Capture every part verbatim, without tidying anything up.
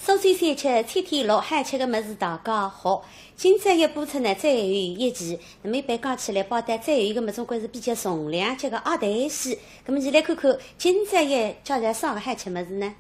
苏州小吃七天乐，好吃个物事大家好。今朝要播出呢，最后一期。那么一般讲起来，包括最后一个物事，总归是比较重量级个鸭蛋戏。那么，伲来看看今朝要介绍啥个好吃物事呢？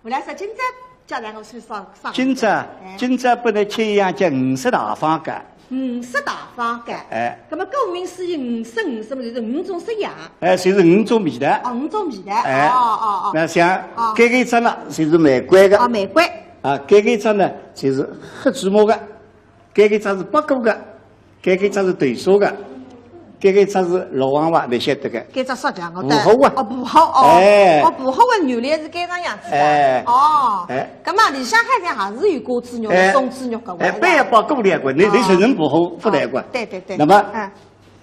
我来说，今朝叫咱们是上上今朝，哎。今朝拨㑚吃一样叫五色大方糕。五色大方糕。哎。那么顾名思义，五色，五色嘛，就是五种色样。哎，就是五种味道。哦，五种味道。哎。哦，哦，哦。那像哦。搿个一只呢，就是玫瑰个。哦，玫瑰。啊，搿个一只呢，就是黑芝麻个。 搿个只是八角个，搿个只是豆沙个，搿个只是老黄瓜，侬晓得个。搿只啥讲？我无花果啊。哦，无花果哦。哎。哦，无花果原来是搿能样子的。哎。哦。哎。葛末里向好像还是有瓜子肉、哎。松子肉搿哎，味道。不要包过来个，侬，侬哦。承认无花果，勿来个。哦，对对对。那么，嗯。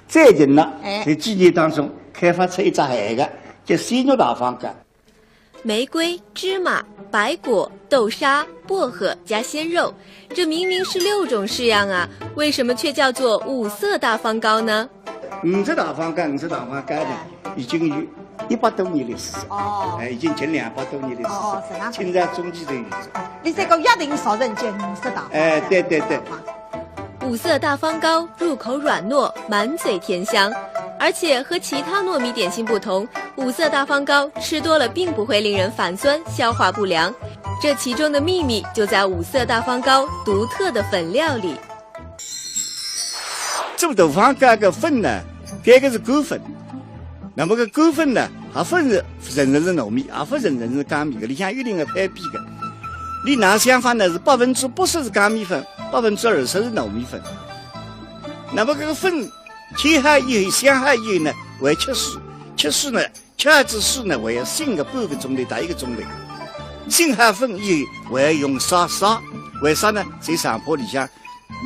最近呢，哎。在几年当中开发出一只新个，叫鲜肉大方糕。 玫瑰、芝麻、白果、豆沙、薄荷加鲜肉，这明明是六种式样啊，为什么却叫做五色大方糕呢？五色大方糕，五色大方糕呢，已经有一百多年历史了。哦。哎，已经近两百多年历史了。哦，哦，是啊。清朝中期就有了。你这个约定俗成叫五色大方糕。哎，对对对。 五色大方糕入口软糯，满嘴甜香，而且和其他糯米点心不同，五色大方糕吃多了并不会令人反酸、消化不良。这其中的秘密就在五色大方糕独特的粉料里。做大方糕个粉呢，搿个是干粉，那么搿干粉呢，也勿是纯纯是糯米，也勿是纯纯是糠米，搿里向有点个配比个。伊哪想法呢？是百分之八十是糠米粉， 百分之二十是糯米粉。那么搿个粉切好以后，削好以后呢，还吃水，吃水呢，吃好仔水呢，还要醒个半个钟头到一个钟头。醒好粉以后，还要用煠，煠，为啥呢？在上铺里向，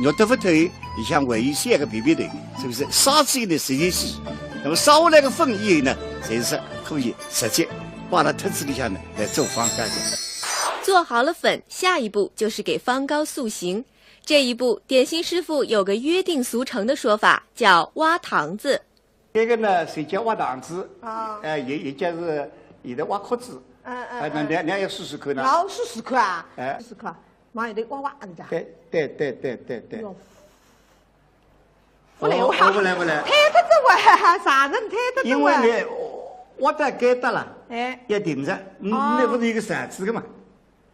肉得勿透，里向还有些个皮皮头，是不是？煠仔呢，洗一洗。那么煠下来个粉以后呢，才是可以直接摆辣托子里向呢，来做方糕个。做好了粉，下一步就是给方糕塑形。 这一步，点心师傅有个约定俗成的说法，叫挖糖子。搿个呢，是叫挖糖子，啊。哎，也，也就是现在挖壳子。嗯，嗯，哎，那，嗯。侬，侬也试试看呢。我试试看啊，哎。试试看，往里头挖挖，是吧？对，对，对，对，对，对。哟。勿来哇。哦，勿来，勿来。推得着哇，啥人推得着哇？因为呢，挖到该搭了，哎。要停着，嗯，哦。那不是有个绳子个嘛？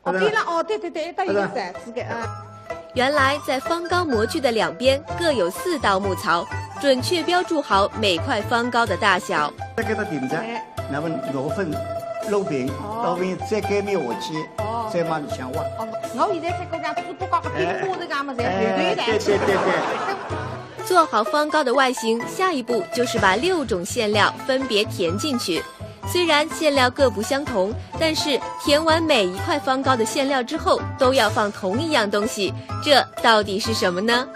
哦，对了，哦，对，对，对，一道一个色子个啊。原来在方糕模具的两边各有四道木槽，准确标注好每块方糕的大小。搿个停着，哎。那么拿粉落平，哦。落平再盖面下去，哦。再往里向挖。哦，我现在才讲讲，只不过个平铺这个么，侪哎，对对对对对对。做好方糕的外形，下一步就是把六种馅料分别填进去。 虽然馅料各不相同，但是填完每一块方糕的馅料之后，都要放同一样东西，这到底是什么呢？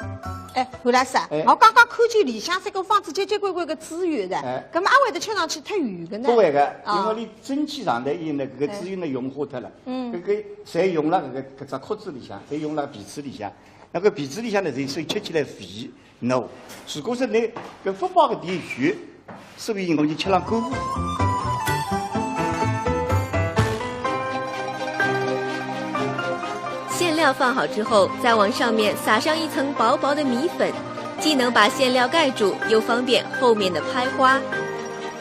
哎，吴老师啊，哎。我刚刚看见里向这个放子结结棍棍个猪油的，哎。那么阿会得吃上去太油的呢？不会的，啊。因为你蒸汽上来以后呢，搿个猪油呢，哎。融化脱了，嗯。搿个侪融了搿个，搿只壳子里向，侪融了皮子里向，那个皮子里向呢，所以吃起来肥。 喏，如果是侬搿勿包个点油，所以我就吃了干货。馅料放好之后，再往上面撒上一层薄薄的米粉，既能把馅料盖住，又方便后面的拍花。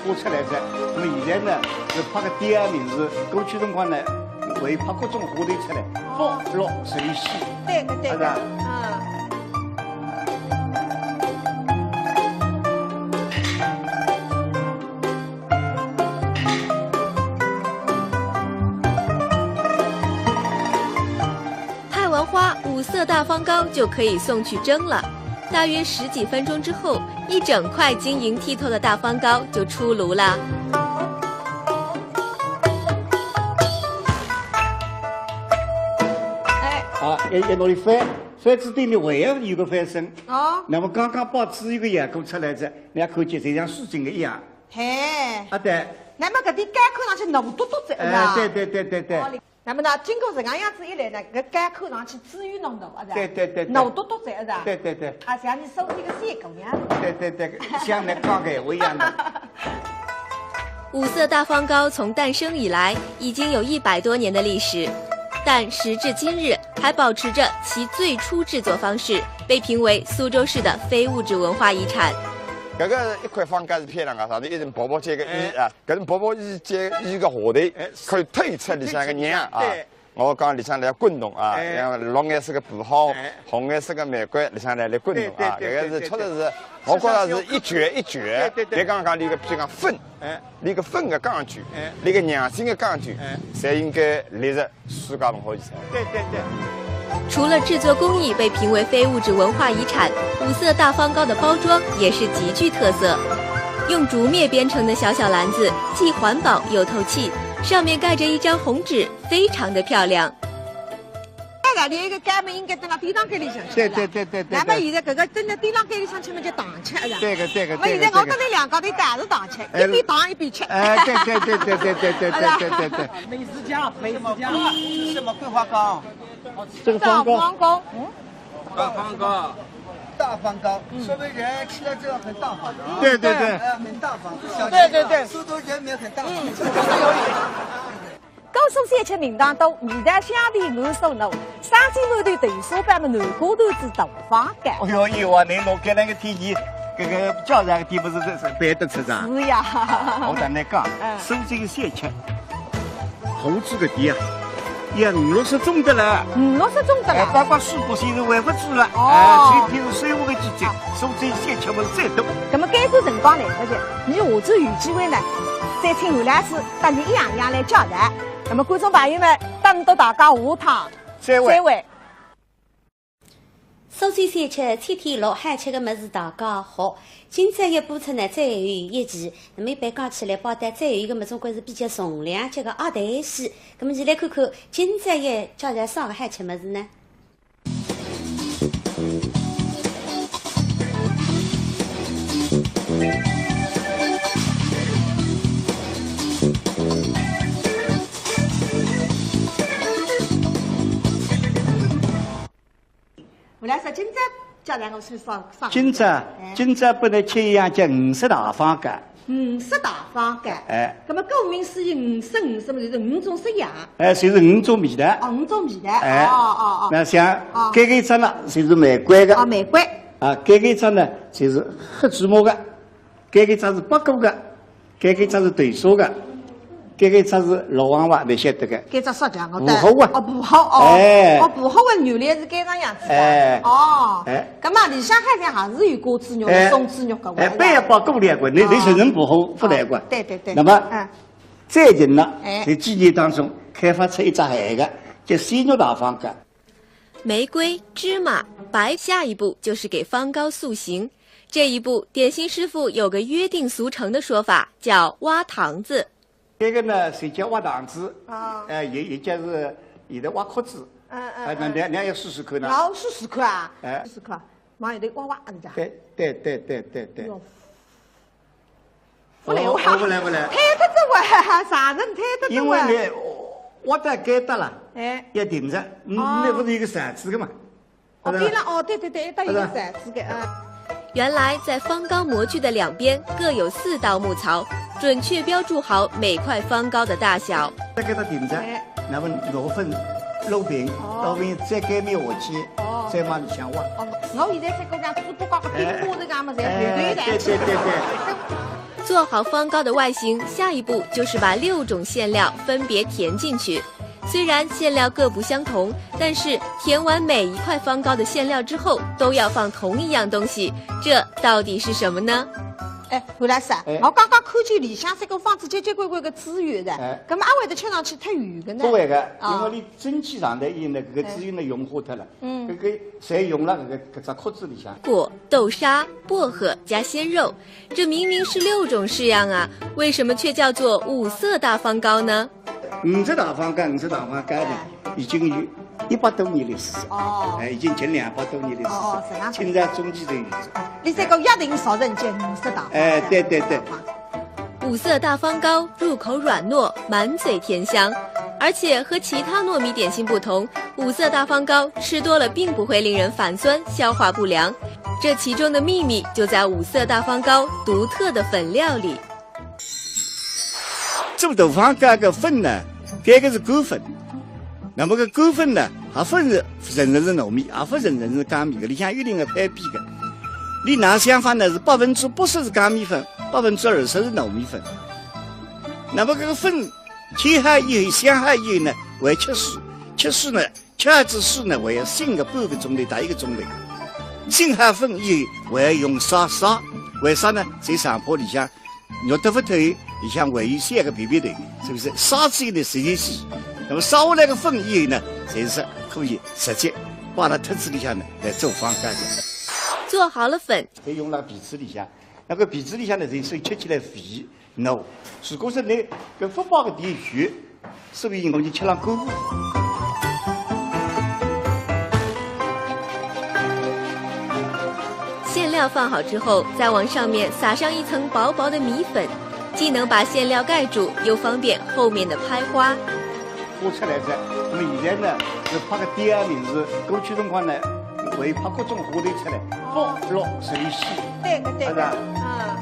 花出来哉。那么现在呢，是拍个点啊，名字，过去辰光呢，会拍各种花头出来，哦。放落水洗，对个，对个，是吧？嗯。拍完花，五色大方糕就可以送去蒸了。 大约十几分钟之后，一整块晶莹剔透的大方糕就出炉了。哎。啊，要，要拿伊翻，翻仔对面还要有个翻身。哦。那么刚刚包子有个效果出来哉，侬看见就像水晶个一样。嘿。啊，对。那么搿点糕看上去糯嘟嘟仔，哎，是吧？对，对，对，对，对。哦，那么呢，经过这个样子一来呢，搿该看上去资源浓度啊，是吧？对对对对。浓度都在，是吧？对对对。啊，像你手里个小姑娘。对对对，像你讲个闲话一样的。五色大方糕从诞生以来已经有一百多年的历史，但时至今日还保持着其最初制作方式，被评为苏州市的非物质文化遗产。搿个一块方糕是漂亮啊，上头一层薄薄煎个衣啊，搿层薄薄衣煎衣个下头，可以透出里向个酿啊。我讲里向来滚动啊，像绿颜色个葡萄，红颜色个玫瑰，里向来来滚动啊，搿个是确实是，我觉着是一绝一绝。别讲讲里个譬如讲粉，里个粉个讲究，里个酿心个讲究，侪应该列入世界文化遗产。对对对。除了制作工艺被评为非物质文化遗产，五色大方糕的包装也是极具特色。用竹篾编成的小小篮子，既环保又透气，上面盖着一张红纸，非常的漂亮。哎，那你一个干么应该等到地上盖里向去了。对对对对对。那么现在搿个等到地上盖里向去么就糖吃了。对个对个。那么现在我跟你两家头侪是糖吃，一边糖一边吃。哎，对对对对对对对对对对对。美食家，美食家。什么桂花糕？这个方糕。方糕。大方糕。大方糕，说明人吃了之后很大方。对对对。哎，很大方。对对对。苏州人民很大方。高速小吃名堂多，味道香甜我所浓，生煎馒头豆沙包么南瓜团子大方糕。哎呦，有啊，侬弄搿两个天气，搿个叫啥个地方是是是背得出场。是呀。我跟侬讲，苏州小吃，好吃个店啊，也五六十种的了。五六十种的了。哎，包括水果现在还勿止了，哦哎，所以譬如水果个季节，苏州小吃么最多。那么该个辰光来勿及，你下次有机会呢，再请吴老师搭侬一样样来介绍。那么观众朋友们，等到大家下趟再会。再会。苏州小吃七天乐，好吃个物事大家好。今朝要播出呢，最后一期，那么一般讲起来，包括最后一个物事，总归是比较重量级个鸭蛋戏。那么，现在看看今朝要介绍啥个好吃物事呢？ 吴老师，今朝介绍我是啥啥？今朝，哎今朝拨侬吃一样叫五色大方糕。五色大方糕。哎。那么顾名思义，五色五色么就是五种色呀。哎，就是五种味道。哦，五种味道。哎。哦哦哦。那像哦搿个一只呢，就是玫瑰个。哦，玫瑰。啊，搿个一只呢，就是黑芝麻个。搿个一只是八果个。 搿个只是豆沙个，搿个只是老黄瓜，侬晓得个。搿只啥讲？我五花啊。哦，五花哦。哎。哦，五花个原来是搿能样子的。哎。哦。哎。搿么里向好像还是有果子肉、哎。松子肉搿个。哎，板要包过两个，侬侬承认五花勿来个。对对对。那么嗯。最近呢，哎。在几年当中开发出一只海个，叫鲜肉大方糕。玫瑰、芝麻、白，下一步就是给方糕塑形。这一步，点心师傅有个约定俗成的说法，叫挖糖子。 搿个呢，是叫挖糖子，啊。哎，也也叫是现在挖壳子，嗯嗯。哎，那侬侬要试试看呢。我试试看啊。哎。试试看，往里头挖挖，是吧？对对对对对对。哟。勿来哇。哦，勿来勿来。推得着哇，啥人推得着哇？因为呢，挖到该搭了，哎。要停着，嗯，哦。那勿是有个绳子个嘛？哦，对了，哦，对对对，一道一个啊。绳子个啊。原来在方糕模具的两边各有四道木槽，准确标注好每块方糕的大小。再给它顶着，哎。那么拿粉弄平，哦。弄平再盖面下去，哦。再往里向挖。哦，我现在在讲讲，只不过个苹果这个么，侪哎，对对对对对对。做好方糕的外形，下一步就是把六种馅料分别填进去。虽然馅料各不相同，但是填完每一块方糕的馅料之后，都要放同一样东西，这到底是什么呢？哎，吴老师啊，哎。我刚刚看见里向这个放子结结棍棍个资源的，哎。那么阿会得吃上去太油个呢？勿会个，啊。因为你蒸汽上头以后呢，搿个资源呢融化脱了，嗯，搿个侪融了搿个搿只壳子里向。果、豆沙、薄荷加鲜肉，这明明是六种式样啊，为什么却叫做五色大方糕呢？五色大方糕，五色大方糕呢，已经有一百多年历史了，哦。哎，已经近两百多年历史了，哦，是啊。清朝中期就有了。你这个约定俗成叫五色大方糕。哎，对对对。五色大方糕入口软糯，满嘴甜香。而且和其他糯米点心不同，五色大方糕吃多了并不会令人反酸、消化不良。这其中的秘密就在五色大方糕独特的粉料里。做大方糕个粉呢，搿个是干粉。那么搿干粉呢，也勿是纯纯是糯米，也勿纯纯是粳米，搿里向有点个配比个。伊哪想法呢？是百分之八十是粳米粉，百分之二十是糯米粉。那么搿个粉 切好以后，想好以后呢，还要吃水。吃水呢，吃好仔水呢，还要醒个半个钟头到一个钟头。醒好粉以后，还要用筛筛，为啥呢？在上铺里向，肉得勿透，里向还有些个皮皮头，是不是？筛仔以后呢，直接洗。那么筛下来个粉以后呢，才是可以直接摆到托子里向呢，来做方糕个。做好了粉，可以用到皮子里向，那个皮子里向呢，人手吃起来肥。 喏，如果说侬搿勿摆个点油，所以我就吃了干。馅料放好之后，再往上面撒上一层薄薄的米粉，既能把馅料盖住，又方便后面的拍花。 花出来哉。那么现在呢，是拍个点啊名字，过去辰光呢，会拍各种花头出来，福、禄、寿、喜，对个对个，是吧？啊。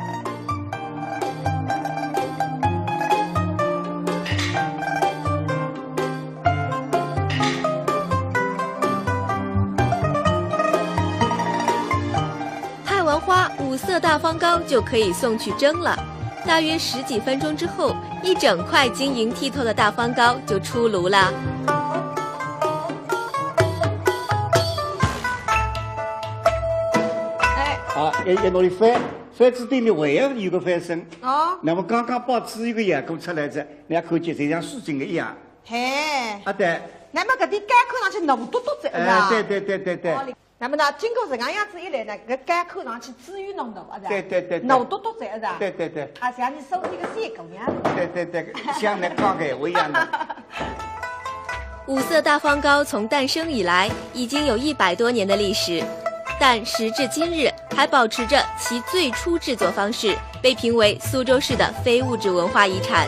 拍完花，五色大方糕就可以送去蒸了。大约十几分钟之后，一整块晶莹剔透的大方糕就出炉了。哎，啊，要要拿伊翻，翻仔对面还要有个翻身。哦，那么刚刚摆仔一个圆锅出来哉，人家看见就像水晶个一样。嘿，啊，对，那么搿点糕看上去糯嘟嘟哉，是哎，吧？对对对对对。哦。那么呢，经过搿样样子一来呢，搿糕看上去滋味浓浓，是吧？对对对对糯嘟嘟哉，是吧？对对对。啊，像你手里个小姑娘。对对对，像你讲个一样的。五色大方糕从诞生以来已经有一百多年的历史，但时至今日还保持着其最初制作方式，被评为苏州市的非物质文化遗产。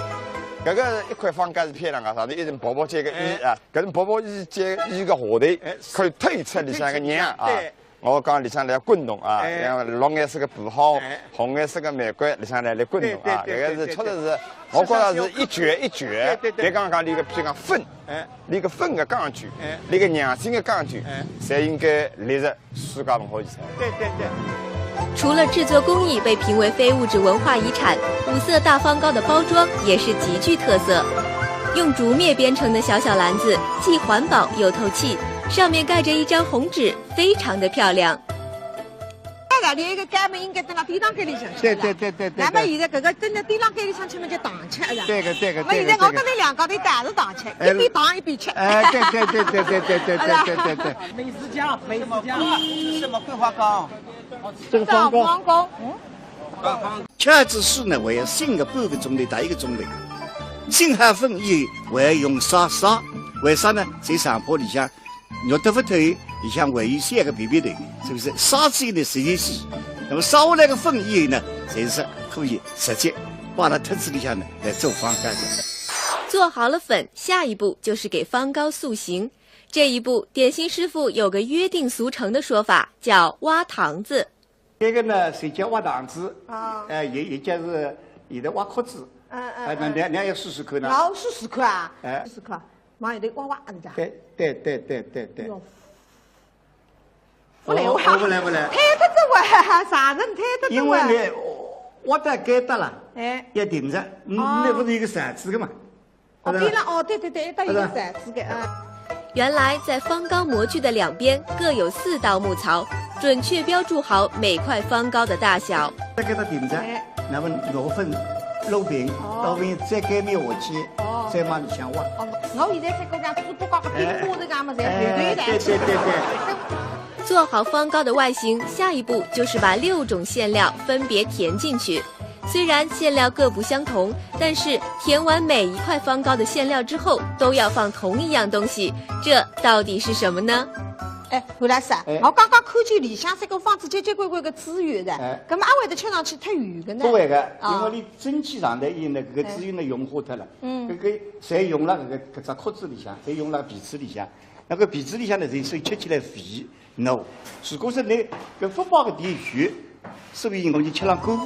搿个一块方糕是漂亮个，上头一层薄薄煎个衣啊，搿层薄薄衣煎衣个下头，可以透出里向个娘啊。我讲里向来滚动啊，像绿颜色个葡萄，红颜色个玫瑰，里向来来滚动啊，搿个是确实是，我觉着是一绝一绝。别讲讲伊个譬如讲粉，伊个粉个讲究，伊个娘心个讲究，侪应该列入世界文化遗产。对对对。除了制作工艺被评为非物质文化遗产，五色大方糕的包装也是极具特色，用竹篾编成的小小篮子，既环保又透气，上面盖着一张红纸，非常的漂亮。哎，搿里一个糕么应该等辣店浪间里向吃的。对对对对对。那么现在搿个等辣店浪间里向吃么就糖吃，是吧？对个对个那么现在我跟侬两家头侪是糖吃，一边糖一边吃。哎，对对对对对对对对对对。美食家，美食家。这是什么桂花糕？这个方糕。吃仔水呢，还要醒个半个钟头到一个钟头。醒好粉以后，还要用筛筛，为啥呢？在上铺里向，肉得勿透，里向还有些个皮皮头，是不是？筛仔以后呢，直接洗。那么筛下来个粉以后呢，才是可以直接摆到托子里向呢，来做方糕个。做好了粉，下一步就是给方糕塑形。这一步，点心师傅有个约定俗成的说法，叫挖糖子。 这个呢，是叫挖糖子，啊哎，也也叫是现在挖壳子，嗯嗯哎，那嗯。你你也试试看呢。我试试看啊，哎试试看，往里头挖挖，是吧？对对对对对对。哟，勿来哦哇，勿来勿来推得着哇，啥人推得着哇？因为呢，挖到该搭了，哎，要停着，嗯，哦那不是一个绳子的嘛？哦，是吧对了，哦，对对对，一搭一个绳子的啊。原来在方糕模具的两边各有四道木槽，准确标注好每块方糕的大小。再给它停着哎，那么拿粉弄平，哦弄平再盖面下去，哦再往里向挖。哦，我现在才讲讲猪八戒个哎苹果这个么，侪哎，对对对对对对。做好方糕的外形，下一步就是把六种馅料分别填进去。虽然馅料各不相同，但是填完每一块方糕的馅料之后，都要放同一样东西，这到底是什么呢？哎，吴老师啊，哎。我刚刚看见里向三个放仔交交关关个猪油的，哎。搿么阿会得吃上去忒油个呢？勿会个，啊。因为侬蒸汽上头以后呢，搿个猪油呢，哎。融化脱了。嗯。搿个侪融了搿个，搿只壳子里向，侪融了皮子里向。那个皮子里向呢，所以吃起来肥。 喏，如果是侬搿勿摆个点油，所以我就吃上过。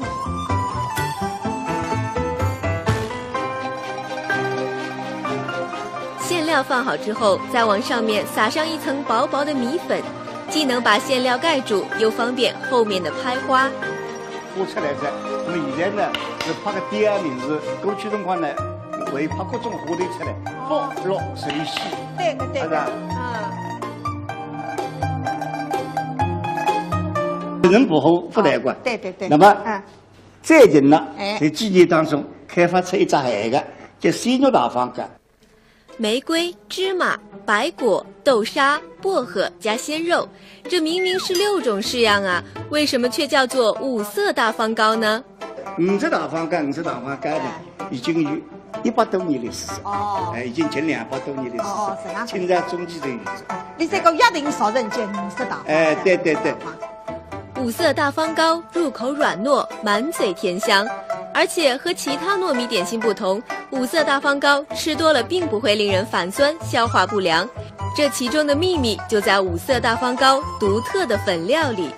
馅料放好之后，再往上面撒上一层薄薄的米粉，既能把馅料盖住，又方便后面的拍花。 花出来哉。那么现在呢，是拍个店啊，名字，过去辰光呢，还有拍各种花头出来，哦。福、禄、寿、喜，对个，对个，是吧？啊。只能不好，勿来过。哦，对对对。那么，嗯。最近呢，哎。在几年当中开发出一只海个，叫鲜肉大方糕。 玫瑰、芝麻、白果、豆沙、薄荷加鲜肉，这明明是六种式样啊，为什么却叫做五色大方糕呢？五色大方糕，五色大方糕呢，哎。已经有一百多年历史了。哦。哎，已经近两百多年历史了。哦，哦，是啊。清朝中期就有了。哦，侬搿个约定俗成叫五色大方糕。哎，对对对。 五色大方糕入口软糯，满嘴甜香，而且和其他糯米点心不同，五色大方糕吃多了并不会令人反酸、消化不良。这其中的秘密就在五色大方糕独特的粉料里。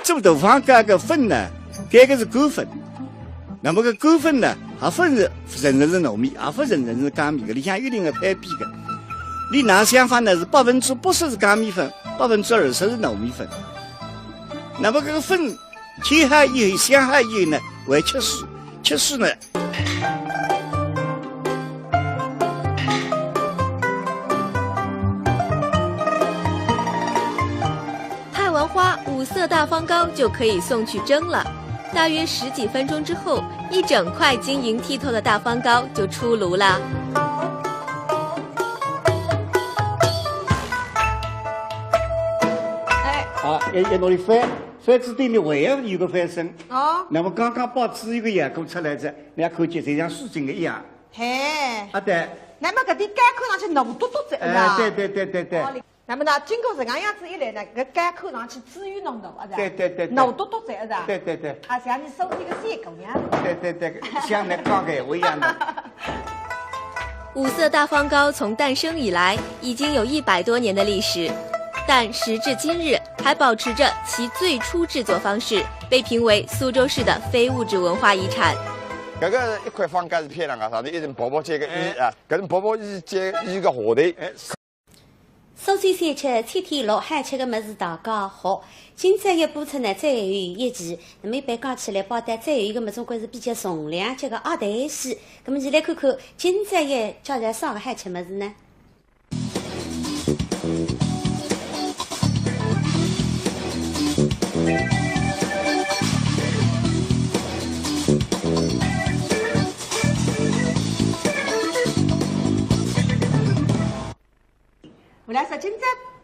做大方糕个粉呢，搿个是干粉，那么个干粉呢，也勿是纯纯是糯米，也勿是纯纯是糠米，搿里向有一定个配比个。伊哪想法呢？是百分之八十是糠米粉，百分之二十是糯米粉。 那么搿个粉切好以后，想好以后呢，还切丝，切丝呢。拍完花，五色大方糕就可以送去蒸了。大约十几分钟之后，一整块晶莹剔透的大方糕就出炉了。哎。好，要，要拿伊翻。 翻仔对面还要有个翻身。哦。那么刚刚摆仔一个圆锅出来哉，侬看见就像水晶个一样。嘿。啊，对。那么搿点糕看上去糯嘟嘟哉，是吧？哎，对对对对对。哦，那么呢，经过这个样子一来呢，搿糕看上去滋味浓浓，是吧？对对对对。糯嘟嘟哉，是吧？对对对。啊，像侬手里个水果一样。对对对，像侬讲个闲话一样的。 五色大方糕从诞生以来已经有一百多年的历史，但时至今日还保持着其最初制作方式，被评为苏州市的非物质文化遗产。搿个一块方糕是漂亮个，上头一层薄薄煎个衣啊，搿层薄薄衣煎衣个下头。哎， 苏州小吃七天乐，好吃个物事大家好。今朝要播出呢，最后一期。那么一般讲起来，包括最后一个物事，总归是比较重量级个鸭蛋戏。那么，先来看看今朝要介绍啥个好吃物事呢？ 我来说，今朝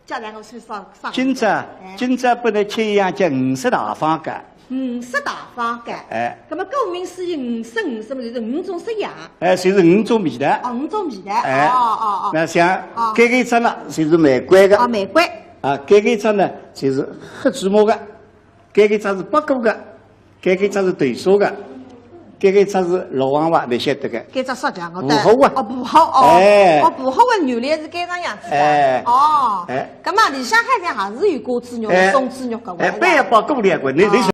叫来我去上上。今朝，哎。今朝拨侬吃一样叫五色大方糕。五色大方糕。哎。那么顾名思义，五色五色嘛，就是五种色样。哎，就是五种味道。哦，五种味道。哎。哦，哦，哦。那像哦。搿个一只呢，就是玫瑰个。哦，玫瑰。啊，搿个一只呢，就是黑芝麻个。 搿个只是八角个，搿个只是豆沙个，搿个只是老黄瓜，侬晓得个。搿只啥讲？我无核啊。哦，无核哦。哎。哦，无核个原来是搿种样子的。哎。哦。哎。葛末里向好像还是有瓜子肉、哎。松子肉搿种。哎，板要包过两个，侬，侬晓